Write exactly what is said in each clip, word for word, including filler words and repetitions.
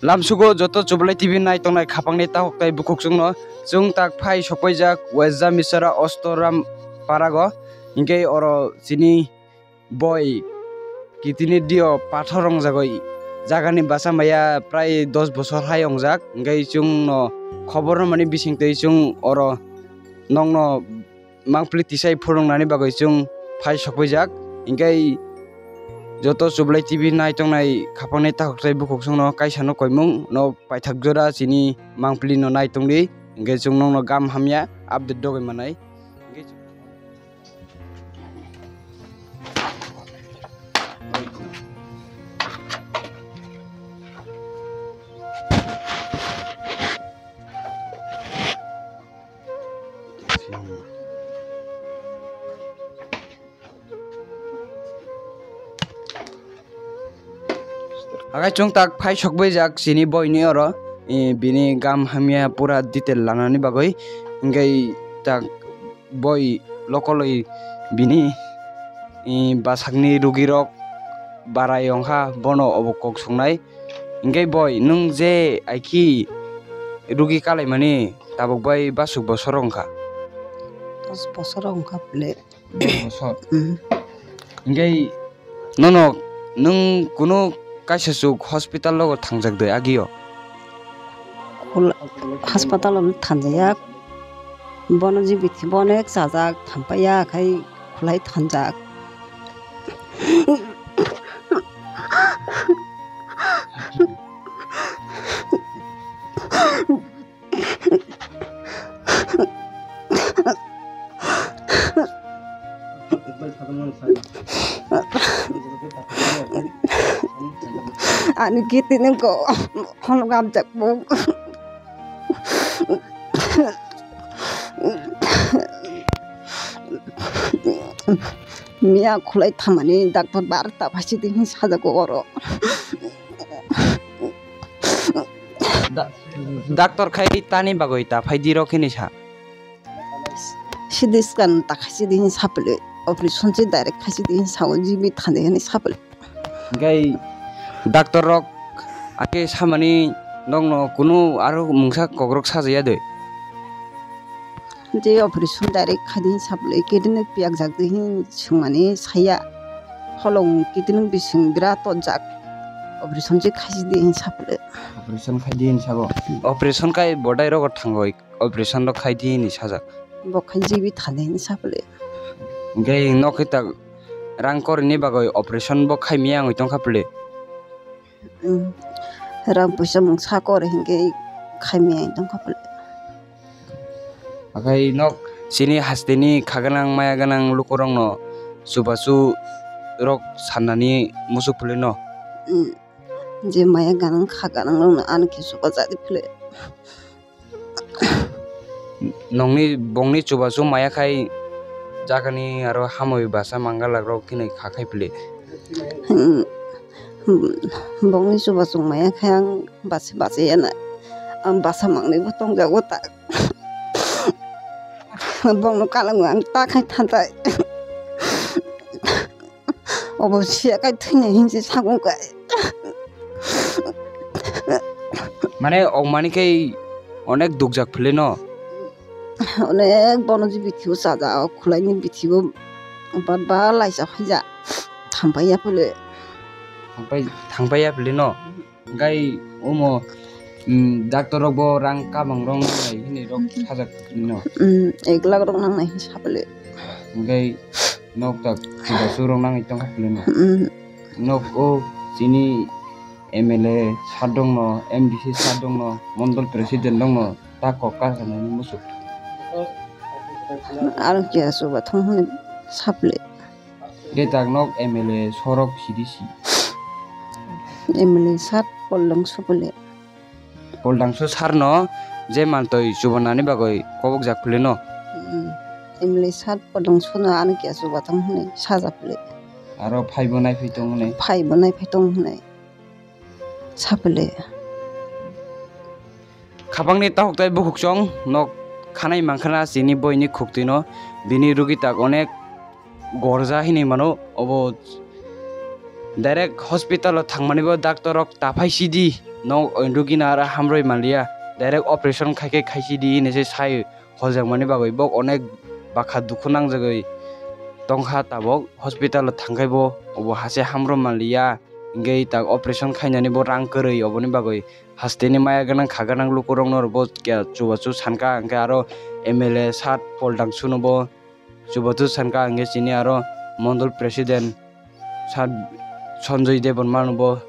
Lamsugo joto Chublai T V nai tongnai khapangni takhuk tai bukhuk chwngno chwng tak phai sokpaijak West Jamisara Ostoram parago, hinkhe oro chini boi kitini dio pathor wngjagwi jagani bwsa maya prai dos bosor hai wngjak, hinkhe chwngno khobor rwmani bisingtwi chwng oro nokno mangpili tisai phurungnani bagwi chwng phai sokphaijak. Hinkhe joto Chublai T V nai tongnai khapangni takhuk tai bukhuk chwngno kaisa no koimung no paithak jora chini mangpili no nai tongdi, hinkhe chwng nokno gam hamya update dogwi manai. Hagai chwng tak phai sokbaijak chini boini oro, eh, bini gam hamya pura detail lanani bagwi, hinkhe tak boi lokolwi bini, eh, bwsakni rugirok barai wngkha, bono obo kok songnai. Hinkhe boi, nwng je aiki rugi kalaimani tabuk bai basuk bosor wngkha? Dos bosor wngkha pile. Dos bosor? Mm. Hinkhe nono nwng kunu kaisa chuk hospital logo thangjak de agio? Khul-, hospital o thangjaya. Bono jibiti bonek chajak thampaiya khai khulai thanjak. Ani kiti nungko holgam jakbuk. Miya khulai thamani doctor bar ta phaisi di hin sajago oro. Da-, doctor khai tani bagwi ta phai di rok hini sa. C T scan ta khaisi di hin sapele, operation se direct khaisi di hin sao, G B thani hin sapele. Hinkhe doctor rok ake samani nokno kunu aro mungsa kokrok sajaya de? Je operation direct khai di hin sapele, kidney piyak jak di hin swngmani saya, holong kidney bising birat tonjak, operation se khaisi di hin sapele. Operation khai di hin sabo? Operation khai bodai rogo thangoi. Operation rok khai di hinwi sajak. Bo khai G B thani hinwi sa phle. Hinkhe nok khe tak rang korini bagwi operation bo khai maya wngwi tongkha phle. Hmm. Rang puisa mungsa kor hinkhe khai maya wngwi tongkha phle. Akhai nok chini hasteni kha gwnang maya gwnang lukurokno chubachu rok sannani muchuk phle no. Hmm. Je maya gwnang kha gwnang rokno ano khe chubacha di phle. Nokni bongni chubachu maya khai jagani aro hamwi basa mangalak rok khini kha khai pili. Hmm. Bongni chubachu maya khai ang basi basi yana. Ang basa mangnwi bo tongjago ta. Bongno kalango ang ta khai thantai. Obo siya kai thwina hinsi sakung kai. Mane, ongmani khe onek dukjak philino? Onek bono je bithibo chaja, o khwlaini bithibo ba, ba laisa phaija. Thampaiya phile. Thampai, thampaiya philino? Gai omo, mm, doctor rok bo rang kabang rok nangnai hinwi rok sajak no. Mm, ek lakh rok nangnai hinwi saphle. Gai nok tak chubachu rok nangwi tongkha phile no. Mm. Nok o chini M L A sir dong no, M D C sir dong no, mondol president dong no, ta kok kar kha nani muchuk. Aro kiya chuba thong hinwi saphle. Khe tak nok M L A sorok sidi si. M L A sir Poldang Supule. Poldangso sir no je mantoi chubanani bagwi kobokjak phile no. Mm. M L A sir Poldangso no ano kiya chubathang hinwi sajak phile. Aro phaibo naiphai tong hinwi. Phaibo naiphai tong hinwi. Sapele. Khapangni takhuk tai bukhuk chong nok khanai mangkhana chini boini khuktwino bini rugi tak onek gorja hinwi mano, obo direct hospital o thangmani bo doctor rok taphai sidi. Nok rugino aro hamrwi manliya, direct operation khaikhe khaisidi hinwi se sai holjakmani bagwi bok onek bakha dukhu nangjagwi tongkha tabok hospital o thangkhai bo obo hase hamrwi manliya, hinkhe tak operation khainani bo rang kwrwi oboni bagwi hasteni maya gwnang kha gwnang lukurokno bo kya chubachu sankha hinkhe aro M L A sat Pol Dangsuno bo chubachu sankha hinkhe chini aro mondol president sat Sanjoy Debbarmano bo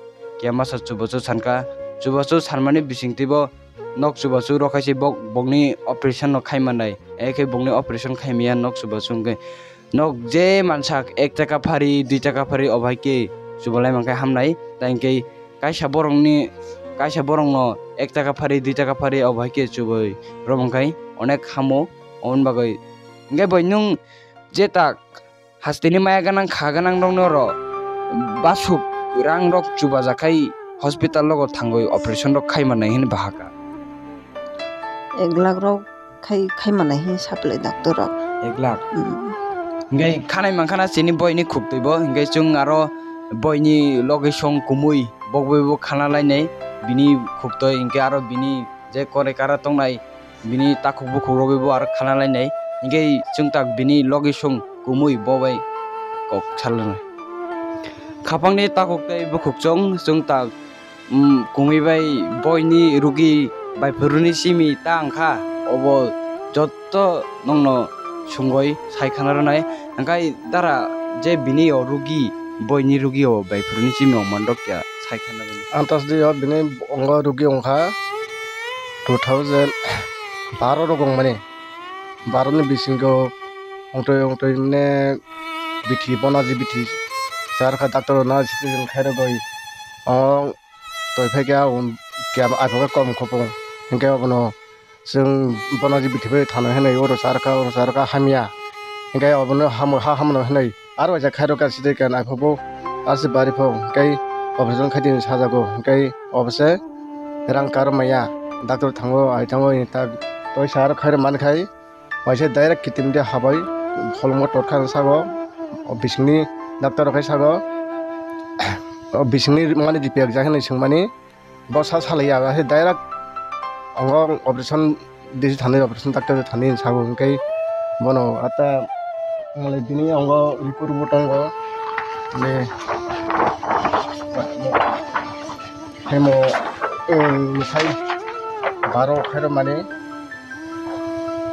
kemasa chubachu sankha. Chubachu sanmani bisingtwi bo nok chubachu rok hai se bok bokni operation no khai mannai. Ekhe bokni operation khai maya nok chubachu hinkhe nok je mansak ek taka phari dui taka phari obo hai khe chubalai mankhe hamnai. Tai hinkhe kaisa borokni kaisa borokno ek taka phari dui taka phari obo hai khe chubai rw mankhe onek hamo oboni bagwi. Hinkhe bai nwng je tak hasteni maya gwnang kha gwnang rokno oro basuk rang rok chubajakhai hospital rogo thangwi operation rok khai mannai hwnwi bahaka. Ek lakh rok khai khai mannai hwnwi saplai doctor rok. Ek lakh. Hmm. Hinkhe khanai mankha na chini boini khuktwi bo hinkhe chwng aro boini logi song kumui bokbai bo khana lainai bini khuktwi hinkhe aro bini je kore kara tongnai bini takhuk bukhuk rogwi bo aro khana lainai hinkhe chwng tak bini logi song kumui bo bai kok salnai. Khapangni takhuk tei bukhuk chwng chwng tak, um, kumui bai boini rugi bai phuruni simi ta wngkha obo jotto nongno sungoi sai khana rwnai. Hingkai dara je bini o rugi, boini rugi o bai phuruni simi o mandok ya sai khana rwnai. Antas di o bini ongo rugi ongkha two thousand baro rok ongmani. Baro ni bisingo ongtoi ongtoi ne bithi bonaji bithi charkha doctor na sitin khairogoi. O toi phekya o kya aphaka kom khopung. Hinkhe obono Chwng bono je bithi bai thano hinwi oro charwkha, oro charwkha hamya. Hinkhe obono hamo, ha hamono hinwi aro waisa khairokha side khe naiphogo ase bari pho hinkhe operation khaidi hinwi sajago. Hinkhe obo se rang karmaya doctor thango, ai thango hinwi ta toisa aro khairok mankhai waisa direct kitimde habai holongo torkha hinwi sago. O bisingni doctor rok hai sago, o bisingni mani dipyak jak hinwi swngmani. Bo sa salai ya, he direct ongo operation disi thani, operation doctor thani hinwi sago, hinkhe bono ata mole bini ongo report bo tongo, le hemo, um, sai baro khairok mani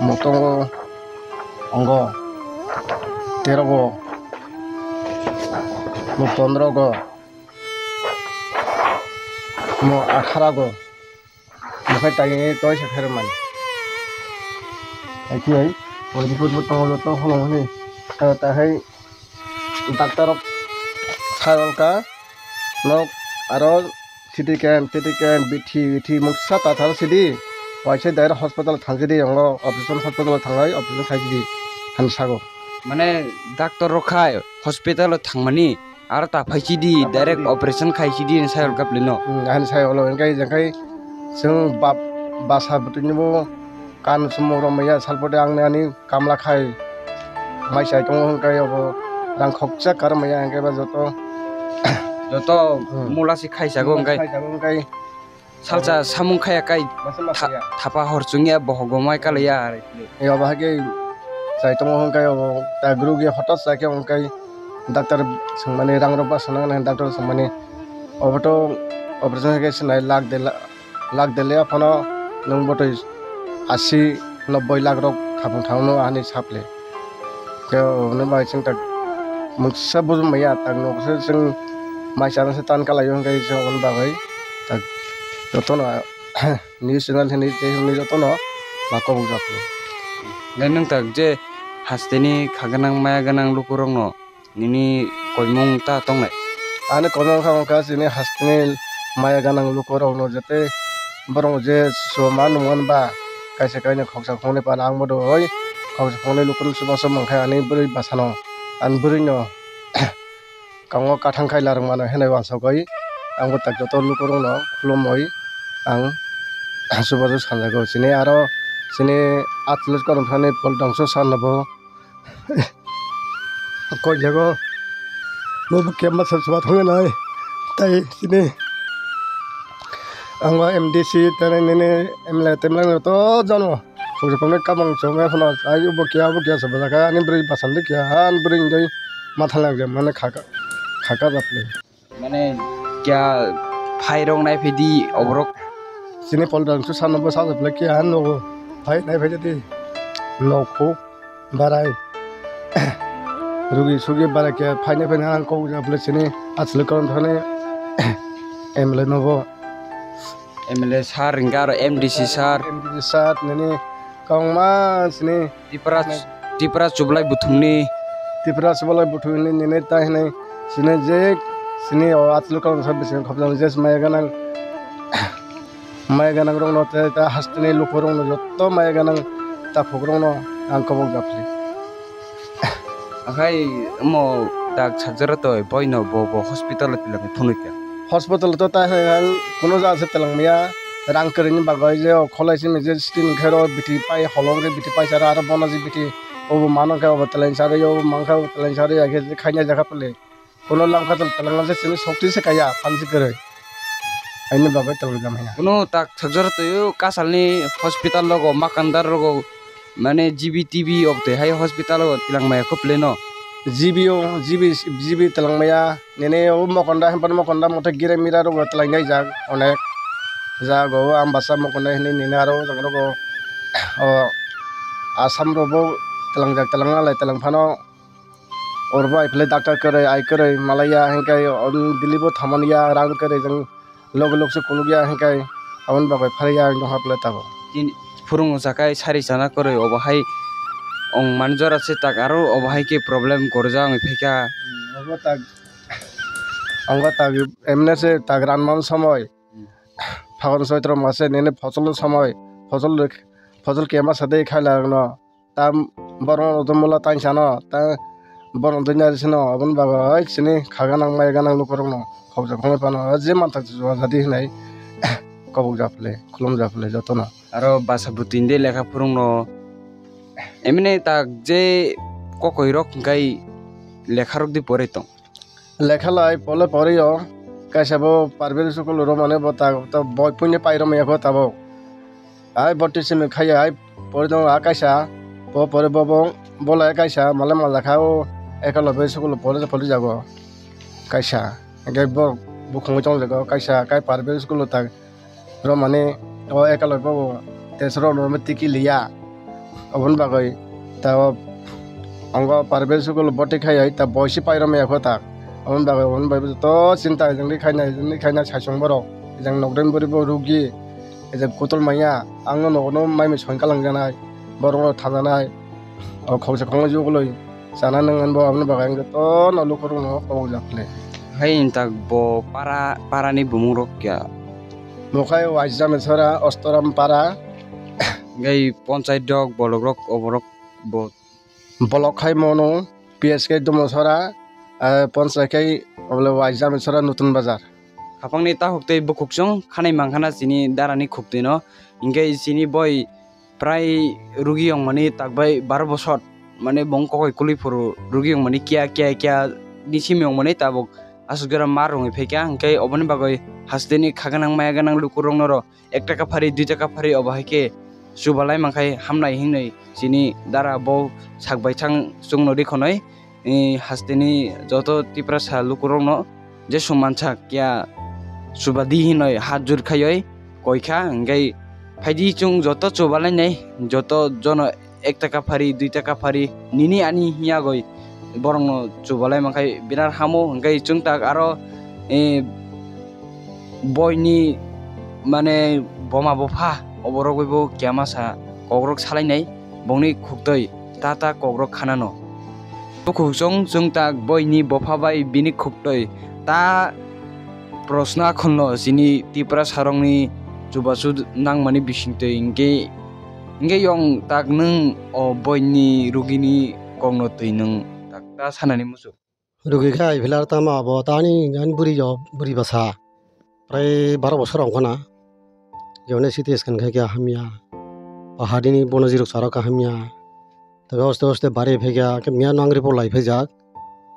motongo ongo tero go, mo pondro go. Mo akhara go. Mo khai tai toi se khairok mani. Ai ki ai. Pori put put tongo joto hono hini. Ta ta hai doctor rok sai rwkha. Nok aro C T scan, C T scan, bithi, bithi muksa ta thar sidi. Waisa direct hospital thang sidi, ongo operation hospital thanglai operation khai sidi. Han sago. Mane doctor rok khai hospital o thangmani. Aro ta phai sidi, ta phai direct sidi. Operation khai sidi, hinwi sai hwlkha pleno. Hmm, ani sai hwlo, hinkhe, hinkhe chwng bap-, basa bwtwini bo kan sumung rw maya, salpode ang ani kamla khai mai chai tongo, hinkhe obo rang khoksa kar maya, hinkhe ba joto, joto hmm. Mula se khai sago, mula hinkhe khai sago, hinkhe Salsa samung khaya kai masa masa tha-, ya. Thapa hor chungya bohogo mai kalaya. Yo bahai ke chai tongo hwnkhe obo ta guru ge hotas sa khe hwnkhe doctor swngmani rang rok bwswk nang nang doctor swngmani obo to operation khe sinai lakh de la-, lakh de le phano nwng botoi asi nobboi lakh rok khapung thangno ani saple. Khe obono bai chwng tak mungsa bujum maya tak nokse chwng mai chana se tan kalaio hwnkhe chwng oboni bagwi tak jotono news channel hwnwi tei hwnwi jotono ma kobokjak phuru. Hwnkhe nwng tak je hasteni kha gwnang maya gwnang lukurokno nini koimung ta tongnai? Ani koimung kha wngkha chini hasteni maya gwnang lukurokno jete borok je chuma nungmani ba kaisa kainwi khoksa khoknwi pano ang bodo oi khoksa khoknwi lukurok chubachu mankha ani bwrwi bwsano ani bwrwino kango kathang khai larwk mano hinwi uansukgwi ang bo tak joto lukurokno khulumwi ang chubachu sanjago. Chini aro chini atlois koromthani Pol Dangsu sir no bo koi jago. Bo bo kemma sir chuba thangwi nai. Tai chini Ang o M D C tei nini M L A tei mlai to jano. Khobor pangni kabang chwng wngkha no, ai bo kiya bo kiya se bwlaka ani bwrwi bwsandi kiya ani bwrwi wngwi matha langjak mane khaka khaka bapli. Mane kiya phai rok nai phidi oborok. Chini pol rang su sano bo sajak le kiya nogo phai nai phai di nok khu barai rugi sugi barai kiya phai nai phai nang kok jak le chini asli karon thani M L A nobo. M L A sir, hingke aro M D C sir. M D C sir, nini kwbangma sini. Tipra, Tipra Chublai Buthumni. Tipra Chublai Buthumni nini tai hinui sini je sini o atlu karon sa bising khobjang je maya ganang, maya ganang rokno tei ta hasteni lukurokno jotto maya ganang takhuk rokno ang kobok japli. Akhai omo tak sajaro toi boino bo bo hospital o twlangwi phunukya. Hospital to ta hai hai kuno jaga se twlangmaya rang kwrwini bagwi je o kholai simi je sitini khe ro biti pai holong khe biti pai sara aro bono je biti obo mano khe obo twlang sari obo mankha obo twlang sari ya khe khaina jaga pele. Kuno langkha tal talangna se sini sokti se kaya phansi kwrwi. Aini bagwi talangjak maya. Kuno tak thakjak twi kasalni hospital rogo makandar rogo mane G B T B ok twi hai hospital o tilang maya kho pleno. G B o G B G B talang maya nini o mokonda hempan mokonda mote gira mira rogo talang nai jak onek jago o Ambasa mokonda hini nini aro jang rogo o Assam rogo talang jak talang nalai talang phano. Oro bo ai phele doctor kwrwi, ai kwrwi malaiya, hinkhe o Delhi bo thamani ya, rang kwrwi jang log log se kuluk ya, hinkhe aboni bagwi phari ya, wng tongkha phele tabuk. Chini phurung jakai sari chana kwrwi, obo hai ong mani jora se tak aro obo hai khe problem gorjak wngwi phaikha. Obo tak, obo tak, emne se tak ran man somoi. Hmm. Phagon soitro mase nini phosol somoi, phosol, phosol kema sade khaila no. Ta borok no mula tangsano ta borok no dui nari sino aboni bagwi sini kha ganang maya ganang lukurok no khobjak phano je manthak jadi hinai kobok japhile khulum japhile jotono. Aro basa bwtwi de lekha phurung no emine tak je kokoi rok hwnkhe lekha rok di pore tong. Lekha lai pole pore o kaisa bo private school romani bo ta ta boi puini pai romani kho tabuk. Ai bo tisimi khaiya ai pori tongo a kaisa, bo pori bo bo, bo lai kaisa malai malai kha o ekalobe school o pori pori jago kaisa. Hingke bo bukhungwi tong jago kaisa, kai private school o ta romani o ekalobe bo tei soro no tiki liya. Oboni bagwi ta o ang o private school o boti khai ai ta boisi pai romani kho ta. Oboni bagwi oboni bagwi to chinta jengri khaina jengri khaina saisong borok jeng nokdeng bori bo rugi. Ejak kutol manya, ang no nogo no mai mui soin kalang janai, borok no thajanai, o khoksa khongma juguloi chana nang bo aboni bagwi ang joto no lukurok no kobok jak le. Hai intak bo para, para ni bumung rok kya? Bo khai Waijamesora, Ostoram para. Gai ponchai dok, bolok rok, oborok bo. Bolok khai mono, P S K Dumosora, eh, ponchai khai obole Waijamesora Nutun Bazar. Khapangni takhuk tei bukhuk chwng khanai mankha na chini darani khuktwino. Hinkhe chini boi prai rugi wngmani takbai baro bosor. Mane bong kokoi kwlwi phuru rugi wngmani kiya, kiya, kiya ni simi wngmani tabuk aswk jora mar wngwi phaikha. Hinkhe oboni bagwi hasteni kha gwnang maya gwnang lukurokno ro ek taka phari, dui taka phari obo hai khe chubalai mankhai hamnai hinwi chini dara bo sak bai thang chwngno ri khonoi. Eh, hasteni joto Tiprasa lukurokno Jesu mansa kiya chubadi hinoi hat jur khaioi koikha, hingke phaidi chwng joto chubalainai, joto jono ek taka phari, dui taka phari, nini ani hiyagoi borokno chubalai mankhai birar hamo, hingke chwng tak aro, eh, boini mane boma bopha oborogoi bo kiya masa kokrok salainai bongni khuktoi ta ta kokrok khanano. Bukhuk chwng chwng tak boini bopha bai bini khuktoi ta proshno akhunlo chini Tipra sarokni chubachu nangmani bisingtwi hingke, hingke yong tak nwng o boini rugini kokno twi nwng tak ta sanani muchuk. Rugi khe ai philar tamo abo ta ani, ani bwrwi o, bwrwi bwsa. Prai baro bosor wng khana. Jemon C T scan khai khe hamya. Pahadini bono jirok charo khe hamya. Tei hoste hoste bari phai kha, khe miya no ang report lai phai jak.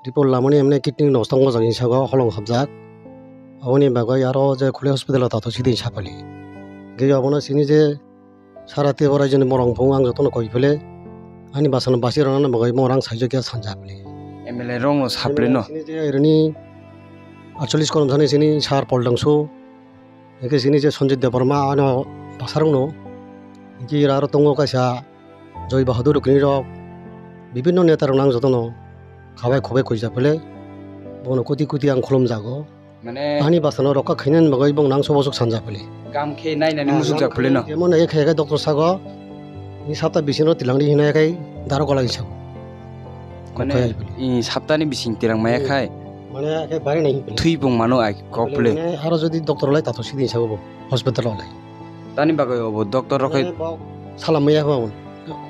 Report lamani emne kidney nosto wng jak, hinsa go holong hapjak. Aboni bagwi aro je Khulai hospital o tato sidi sapali. Ge abono sini je sara Tripura raijoni borok wngphang ang jotono koi phele. Ani bwsano basi rwnani bagwi mo rang saijakya sanja phele. M L A rokno saple no. Sini je irini aatchollish korom thani sini sar Pol Dangsu. Eke sini je Sanjit Debbarma ano bwsarokno. Eke aro tongo kaisa Joy Bahadur Rukni rok, bibinno neta rok nang jotono khabai khubai koi ja phele, bono kuti kuti ang khulum jago. Mane ani bwsano rokha khainani bagwi bong nang sobo sok sanja phele. Gam khe nainani musuk jak phele no. Emon hai khe khe doctor sago, ni sapta bisingo tilang di hinai khai daro gola isago. Mane i saptani bising tilang maya khai. Mane khe bari nai phele. Thui bong mano ai kok phele. Mane aro jodi doctor lai tato sidi sago bo hospital lai. Tani bagwi obo doctor rok khai. Mane bo salam maya ba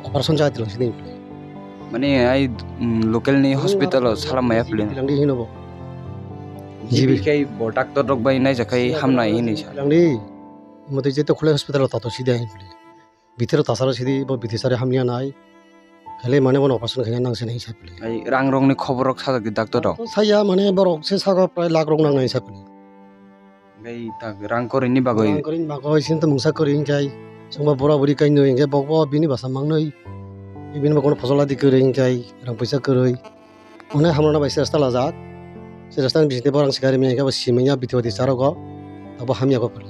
operation ja tilang sini. Mane ai, mm, local ni hospital o salam maya phele. Tilang di hino bo. G B. G B kai bo doctor rok bai nai jakai hamnai hini sa. Tilang di. Motoi je to Khulai hospital o tato sidi hai phele. Bitero tasaro sidi bo bidesari hamya nai. Hele mane bono operation khaina nang sene hisab le. Ai rang rong ni khobor rok sajak di doctor rok. To saya mane borok se sago prai lakh rok nang nai hisab le. Gai tak rang korini bagoi. Rang korini bagoi sin to mungsa kori hinkai. Sungba bura buri kai noi hinkai bok bo bini basa mang noi. Bini bo kono phosol adi kori hinkai rang puisa kori. Mane hamrana bai se rasta lajak. Se rasta ni bising te borang sikari mengke bo simanya biti biti sarogo. Abo hamya go kori.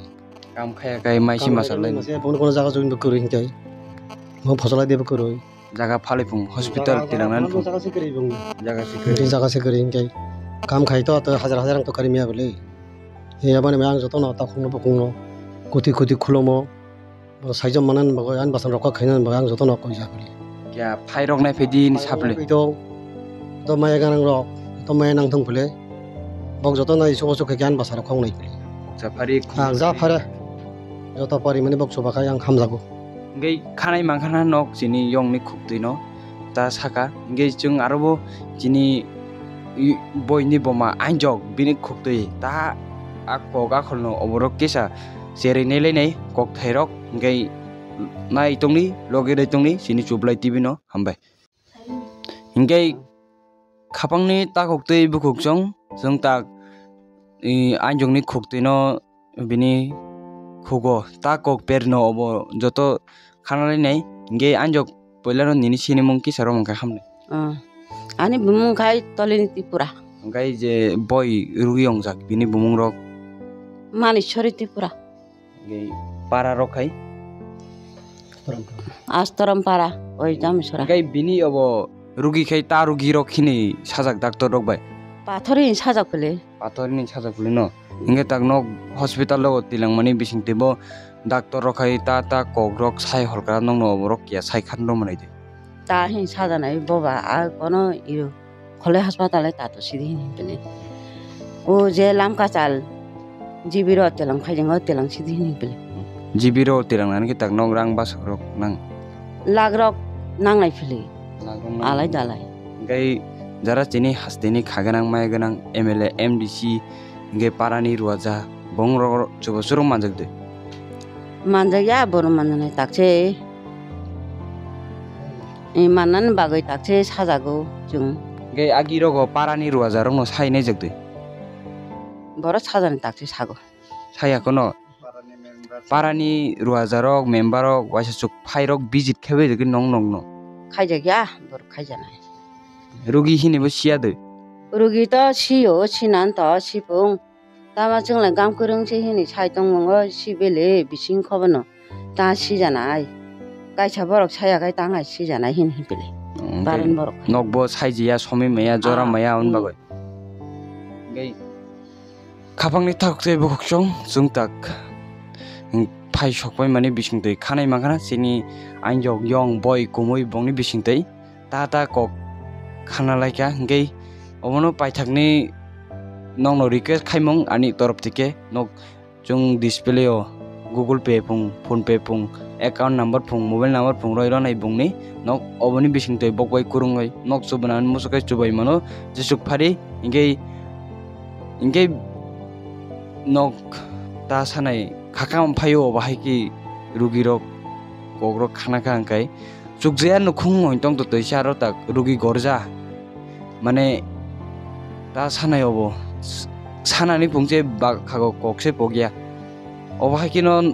Kam khaya kai mai si masal lai. Bono kono jaga jogin bo kwrwi hinkai. Mo phosolai de bo kwrwi. Jaga phaliphung hospital tilangnani phung. Jaga se kwrwi bung. Jaga se kwrwi. Jaga se kwrwi hinkai. Kam khai to to hajar hajar ang to kari miya bole. He abani ang joto no ta khungno bukungno. Kuti kuti khulomo. Bo saijom manan bagwi ang basan rokha khainani bagwi ang joto no koi ja bole. Kya phai rok nai phedi ni saple. To maya ganang rok to maya nang thung bole. Bok joto nai suko suko kyan basa rok khong nai bole. Japhari. Ah, japhare. Joto pari mani bok chubakhai ang hamjago. Hingke khanai mangkhana nok chini yongni khuktwi no ta saka. Hingke chwng aro bo chini boini boma anjok bini khuktwi ta a kok akhol no oborok kisa cherwi nai lai nai kok thai rok. Hingke nai tongni loge nai tongni chini chublai T V no hambai. Hingke khapangni takhuk tei bukhuk chwng, chwng tak, i, anjokni khuktwino bini khugo ta kok perno obo joto khana lainai. Hingke anjok poilano nini sinimung kisa romong khe hamnai. Ah, ani bumung khai Tolini Tripura. Hingke je boi rugi ongjak bini bumung rok. Maniswari Tripura. Hingke para rok khai? Astorom para, oi Jamisora. Hingke bini obo rugi khai ta rugi rok khini sajak doctor rok bai? Pathor ni sajak pele. Pathor ni sajak pele no. Hingke tak nok hospital o tilangmani bising tebo doctor rok khai ta ta kok rok sai horkra nokno obo rok kiya sai khan rw manai de. Ta hin sajanai boba a kono iro. Khole hospital e tato sidi hini pele. O je lam kachal G B ro telang khaijang o telang sidi hini pele. G B ro telang nani ke tak nok rang basak rok nang. Lak rok nang nai pele. Lak rok nang. Alai dalai. Hingke jara chini hasteni kha gwnang maya gwnang M L A, M D C, hingke parani ruaja, bong rok chubo churung manjak de. Manjak ya, borok manjaknai takse. E, mannani bagwi takse sajago chwng. Hingke agi rogo parani ruaja rokno sai naijak de. Borok sajani takse sago. Saya kono. Parani ruaja rok, member rok, waisa chuk phai rok visit khe bai rwgwi nong nong no. Khaijak ya, borok khaijaknai. Rugi hini bo siya de. Rugi to siyo, sinan to sipung. Tama chwng lai gam kwrwng se hini sai tongmung o si bele bising khobono ta sijanai. Kaisa borok saya khai tang hai sijanai hini hini bele. Hingke baran borok khai. Nok bo sai jiya somi maya jora maya on bagoi. Hingke khapangni thak tei bukhuk chwng chwng tak phai sok pai mani bising twi khanai mankha na chini anjok yong boi kumui bongni bising twi. Ta ta kok khana laikha, hingke obono paithakni nokno request khaimung ani torof theke nok chwng display o Google Pay phung, PhonePe phung, account number phung, mobile number phung roi rwnai bungni nok oboni bising twi bok bai kwrwngwi nok chubana muchuk khe chubai mano jesuk phari hingke hingke nok ta sanai khakam phaio bahai ki rugi rok kok rok khana kha hingkai. Chukjaya nukhung hoi tong to twi se aro tak rugi gorja. Mane ta sanai obo s-, Sanani pungse bakhago kokse pokya. Obo hai kheno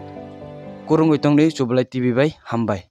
kwrwngwi tongdi Chublai T V bai, hambai.